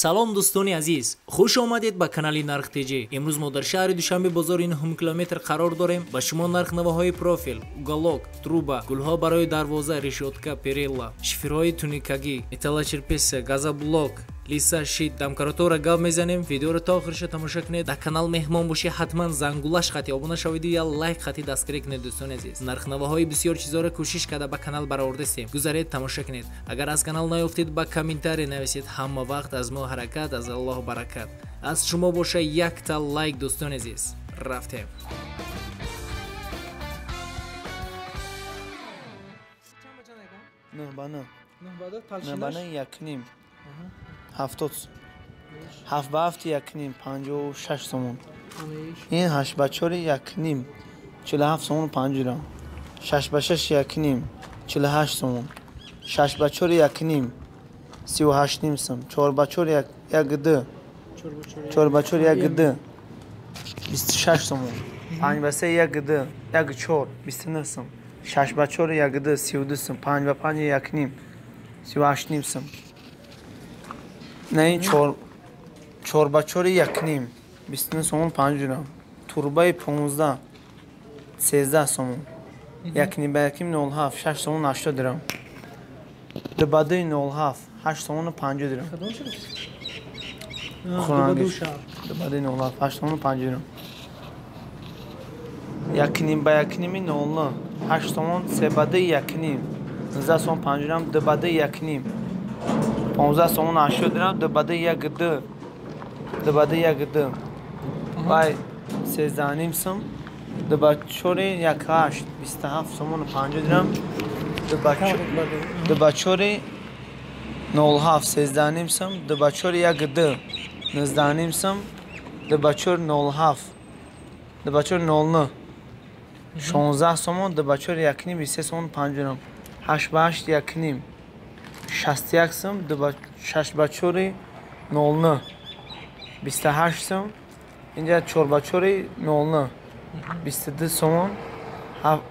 Салом дӯстони азиз, хуш омадед ба канали Нарх ТЖ. Имрӯз мо дар шаҳри Душанбе бозори 9 километр қарор дорем. Ба шумо нархнавоҳои профил, уголок, труба, гулҳо барои дарвоза, решётка, перила, шиферҳои туникагӣ, металлочерепица, газоблок, лиса, щит, домкратора гап мезанем. Видеоро то охирша тамошо кунед. Дар канал меҳмон бошӣ, ҳатман зангулаш хати обуна шавед я лайк хати дастгирӣ кунед. Дӯстони азиз, нархнавоҳои бисёр чизоро кӯшиш карда ба канал баровардастем. Гузаред, тамошо кунед. Агар аз канал наёфтед, ба комментарий нависед. Ҳама вақт аз мо ҳаракат, аз Аллоҳ баракат. Аз шумо боша якта лайк. Дӯстони азиз, рафтем. 9 ба 9. 9 ба 9 1.5. 70. 7 ба 7 1.5 56 сомон. Ин 8 ба 4 1.5 47 сомон 5 дирам. 6 ба 6 1.5 48 сомон. 6 ба 4 1.5 38.5 сом. 4 ба 4 1 2 4 ба 4 1 2 26 сомон. 5 ба 3 1 2 1 4 29 сом. 6 ба 4 1 2 32 сом. 5 ба 5 1.5 38.5 сом. Не, 4 ба 4 1.5 29 сомон 5 дирам. Турбаи 15 13 сомон. 1.5 ба 1.5 07 6 сомон 80 дирам. 2 ба 2 07 8 сомон 5 дирам. 2 ба 2 07 8 сомон 5 дирам. 1.5 ба 1.5 09 8 сомон. 3 ба 2 1.5 19 сомон 5 дирам. 2 ба 2 1.5 15 сомон 80 дирам. 2 ба 2 1 2 2 ба 2 1 2 вай 13.5 сом. 2 ба 4 1 8 27 сомон 50 дирам. 2 ба 4 07 13.5 сом. 2 ба 4 1 2 19.5 сом. 2 ба 4 07 2 ба 4 09 16 сомон. 2 ба 4 1.5 23 сомон 5 дирам. 8 ба 8 1.5 61 сом. 6 ба 4 09 28 сом. Инҷа 4 ба 4 09 22 сомон.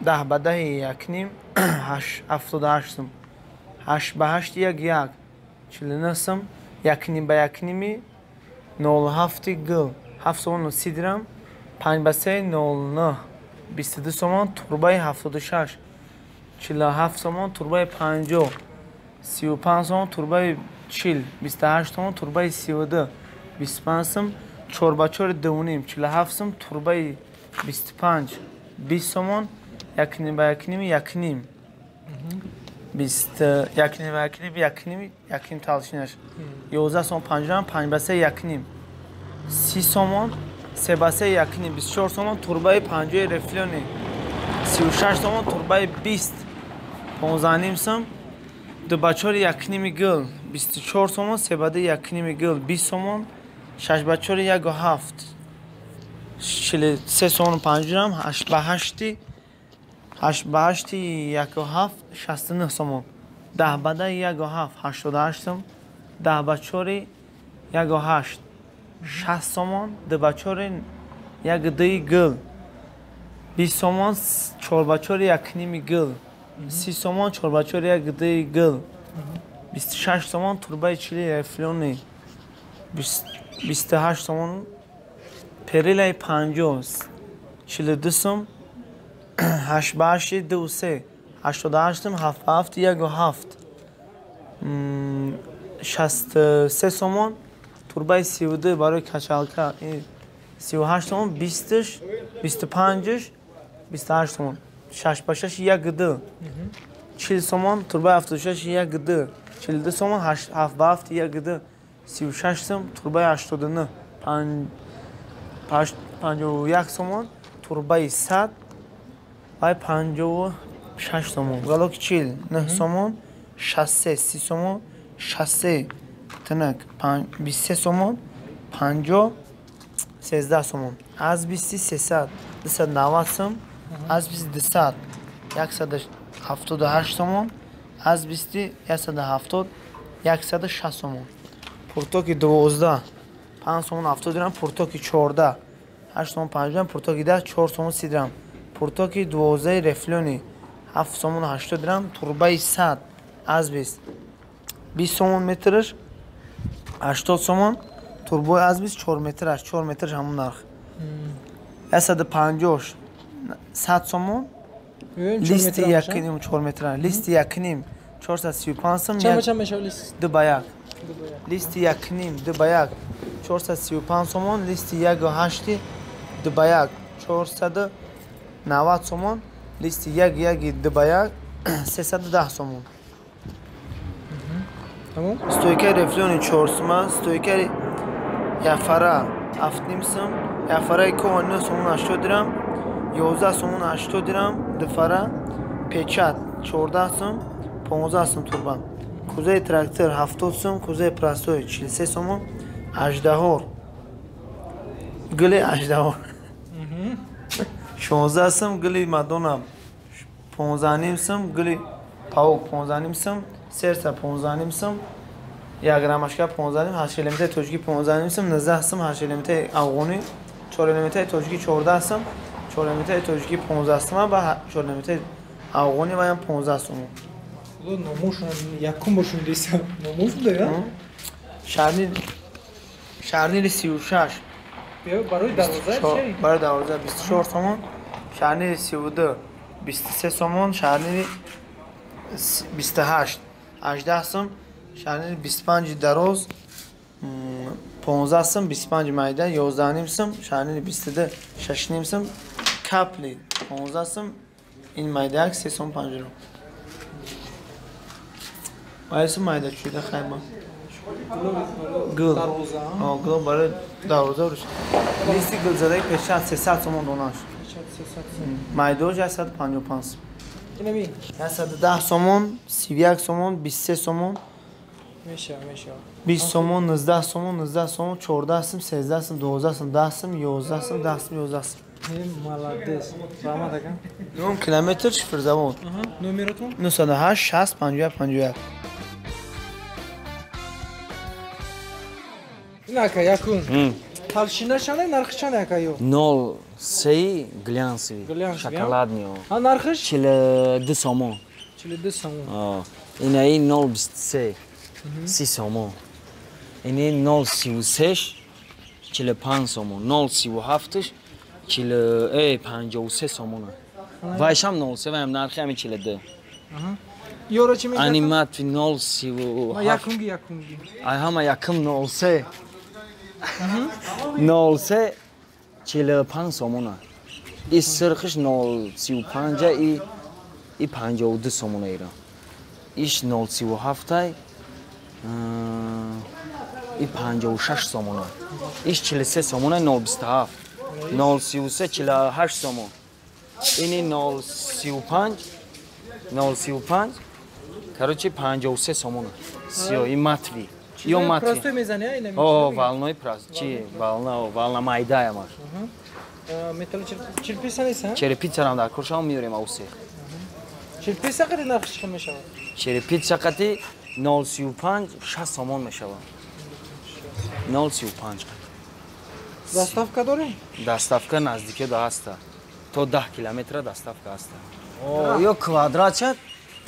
10 ба 10 1.5 78 сом. 8 ба 8 1 1 49 сом. 1.5 ба 1.5 07 гул 7 сомон 30 дирам. 5 ба 3 09 22 сомон. Турбаи 76 47 сомон. Турбаи 50 35 сомон. Турбаи 40 28 сомон. Турбаи 32 25 сом. 4 ба 4 2.5 47 сом. Турбаи 25 20 сомон. 1.5 ба 1.5 1.5 20 1.5 ба 1.5 1.5 1.5 талшинаш 11 сомон 5 дирам. 5 ба 3 1.5 30 сомон. 3 ба 3 1.5 24 сомон. Турбаи 50 рефлёни 36 сомон. Турбаи 20 15.5 сом. 2 ба 4 1.5 гул 24 сомон. 3 ба 2 1.5 гул 20 сомон. 6 ба 4 1.7 43 сомон 5 дирам. 8 ба 8 8 ба 8 1.7 69 сомон. 10 ба 10 1.7 88 сом. 10 ба 4 1.8 60 сомон. 2 ба 4 1.2 гул 20 сомон. 4 ба 4 1.5 гул 30 сомон. 4 ба 4 1.2 гул 26 сомон. Турбаи 40 рефлёни 28 сомон. Перилаи 50 42 сом. 8 ба 8 2 3 88 сом. 7 ба 7 1.7 63 сомон. Турбаи 32 барои качалка 38 сомон. 20 25 28 сомон. 6 ба 6 1 2 40 сомон. Турбаи 76 1 2 42 сомон. 7 ба 7 1 2 36 сом. Турбаи 89 51 сомон. Турбаи 100 вай 56 сомон. Галоки 49 сомон. 63 30 сомон. 63 тинак 23 сомон. 50 13 сомон. Аз 20 300 290 сом. Аз 20 200 178 сомон. Аз 20 170 160 сомон. Пуртоки 12 5 сомон 70 дирам. Пуртоки 14 8 сомон 5 дирам. Пуртоки 10 4 сомон 30 дирам. Пуртоки 12 рефлёни 7 сомон 80 дирам. Турбаи 100 аз 20 20 сомон метраш. 80 сомон. Турбои азбис 4 метраш, 4 метраш ҳамон нарх. 150 100 сомон. Листи 1.5 4 метра. Листи 1.5 435 сом. Чанд мешавад лист? 2 ба 1. Листи 1.5 2 ба 1 435 сомон. Листи 1.8 2 ба 1 490 сомон. Листи 1.1 2 ба 1 310 сомон. Тамом? Стойкаи рефлиони 4 сума, стойкаи яфара 7.5 сум, яфараи коҳа 9 сомон 80 дирам, 11 сомон 80 дирам, дуфара, печат 14 сум, 15 сум турба. Кузаи трактор 70 сум, кузаи простой 43 сомон, аждаҳор. Гули аждаҳор. 16 сум, гули Мадона 15.5 сум, гули паук 15.5 сум, серса 15.5 сум, як граммашка 15.5, 8 элементаи тоҷикӣ 15.5 сум, 19 сум, 8 элементаи афғонӣ, 4 элементаи тоҷикӣ 14 сум, 4 элементаи тоҷикӣ 15 сум ва 4 элементаи афғонӣ ваям 15 сум. Худо номошон якум бошун десам. Номош буда я? Шарнили 36. Барои дарвоза чӣ? Барои дарвоза 24 сомон, шарнили 32 23 сомон, шарнили 28 18 сум, шарнили 25 дароз 15 сум, 25 майда 11.5 сум, шарнили 22 6.5 сум, капли 15 сум, ин майда 3 сом 5 ром. Вайсу майда чуда хайма. Гул. Гул барои дарвоза руш. Листи гулзадаи пешат 300 сомон донаш. Майдош 155 сум. Инами 110 сомон, 31 сомон, 23 сомон. Мешава, мешава. 20 сомон, 19 сомон, 19 сомон, 14 сум, 13 сум, 12 сум, 10 сум, 11 сум, 10 сум, 11 сум. Молодец. Раҳмат ака. 9 километр Шифрзавод. Номератон? 908 60 51 51. Ин ака якум. Толщина чанд, нархи чанд ака ё? 0.3 глянцевый, шоколадный. А нархиш? 42 сомон. 42 сомон. Инаи 0.23 30 сомон. Ини 0.36 45 сомон. 0.37 53 сомон. Вайшам 0.3 ваям нархи ҳами 42. Ёро чӣ мегӯяд? Анимат 0.37. Якумги, якумги. Ай ҳама якум 0.3. 0.3 45 сомона. И сирхиш 0.35 и 52 сомона ира. Иш 0.37 и 56 сомона. Иш 43 сомона 0.27. 0.33 48 сомон. Ини 0.35 0.35 короче 53 сомона. Сиё и матви. Ё матви. Простой мезани, а ина? О, волной прост. Чи волна, волна майдая маш. Металл черепица нест, а? Черепица рам дар куршам меорем аусех. Черепица қади нархш чӣ мешавад? Черепица қади 0.35 6 сомон мешавад. 0.35. Доставка дорем? Доставка наздике да ҳаста. То 10 километра доставка ҳаста. Ё квадратча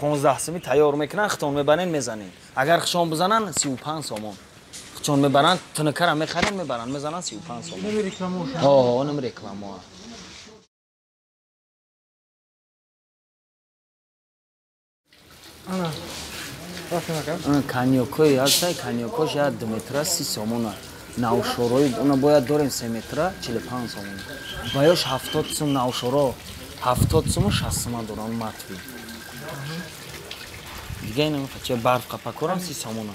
15 сомӣ тайёр мекунанд, хитон мебарен, мезанен. Агар хишон бизананд 35 сомон. Хитон мебаранд, тунукара мехарен, мебаранд, мезананд 35 сомон. Нами рекламао. О, нами рекламао. Ана. Рафтем ака. Коньякои ҳаста, коньякош 2 метра 30 сомона. Навшорои, она бояд дорем 3 метра 45 сомон. Ва ёш 70 сом навшоро, 70 сом 60 сом дорам матви. Дига инам хача барф қапакорам 30 сомона.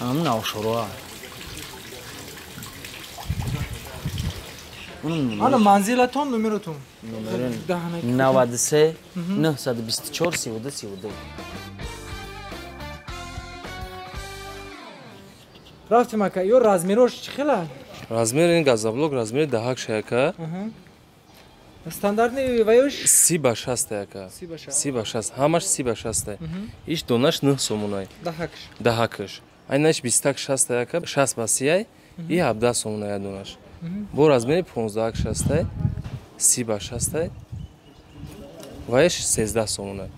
Ам навшороа. Ана манзилатон номеротон? Номерон 93 924 32 32. Рафтем ака, ё размерош чӣ хела? Размери ин газоблок размери 10 шаяка. Стандартни ваёш? 30 ба 60 яка. 30 ба 60. Ҳамаш 30 ба 60. Иш донаш 9 сомонай. Даҳакш. Даҳакш. Айнаш 20 60 яка, 60 ба 30 и 17 сомонай донаш. Бо размери 15 60, 30 ба 60 ваёш 13 сомонай.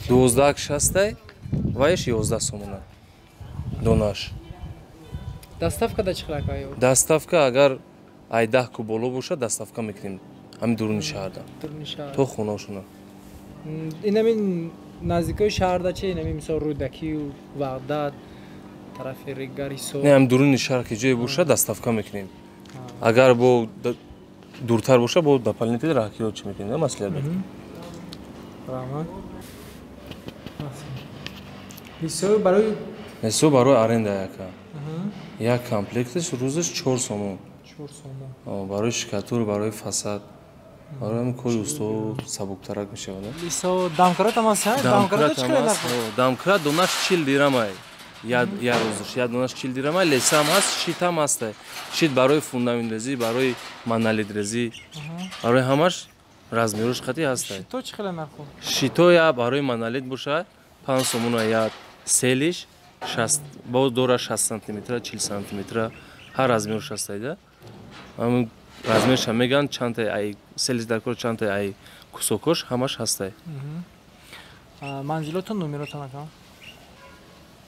12 60, Вайш 11 сомона. Донаш. Доставка да чӣ хел? Доставка агар ай 10 куб боло бошад, доставка мекунем. Ҳамин дуруни шаҳрда. Дуруни шаҳр. То хонашона. Инамин наздикои шаҳрда чи? Инамин мисол Рӯдакию Ваҳдат, тарафи Регарисо. Не, ҳам дуруни шаҳр ки ҷое бошад, доставка мекунем. Агар бо дуртар бошад, бо дополнительно раҳкиро чӣ мекунем, маслиҳат мекунем. Раҳмат. Лисо барои Лисо барои аренда яка. Як комплектش рӯзаш 4 сомон. 4 сомон. Барои шикатур, барои фасад. Барои ҳамин кори усто сабуктарак мешавад. Лисо домкрат ҳам аст, домкрат чӣ қадар? Домкрат донаш 40 дирам ай. Я рӯзаш, я донаш 40 дирам ай, леса ҳам ҳаст, щит ҳам ҳаст. Щит барои фундаментрезӣ, барои монолитрезӣ, барои ҳамаш размерош қатъи ҳаст. Щито чӣ қадар нархо? Щито я барои монолит бошад 5 сомон я селиш 60 бо дора 60 сантиметра, 40 сантиметра ҳар размерш ҳаст айда. Ҳамин размерша меган чантай ай селиш дар кор чантай ай кусокош ҳамаш ҳастай. Манзилотон номеротон ака?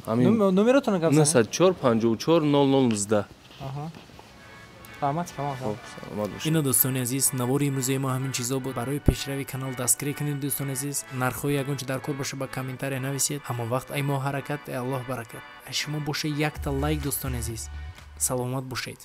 Ҳамин номеротон гап занед? 904 54 00 19. Аҳа. Раҳмат камон. Саломат бошед. Ино дӯстони азиз, навори имрӯзаи мо ҳамин чизо буд. Барои пешрави канал дастгирӣ кунед дӯстони азиз. Нархҳои ягон чи дар кор боша ба комментария нависед. Ҳамон вақт ай мо ҳаракат, ай Аллоҳ баракат. Ай шумо боша якта лайк дӯстони азиз. Саломат бошед.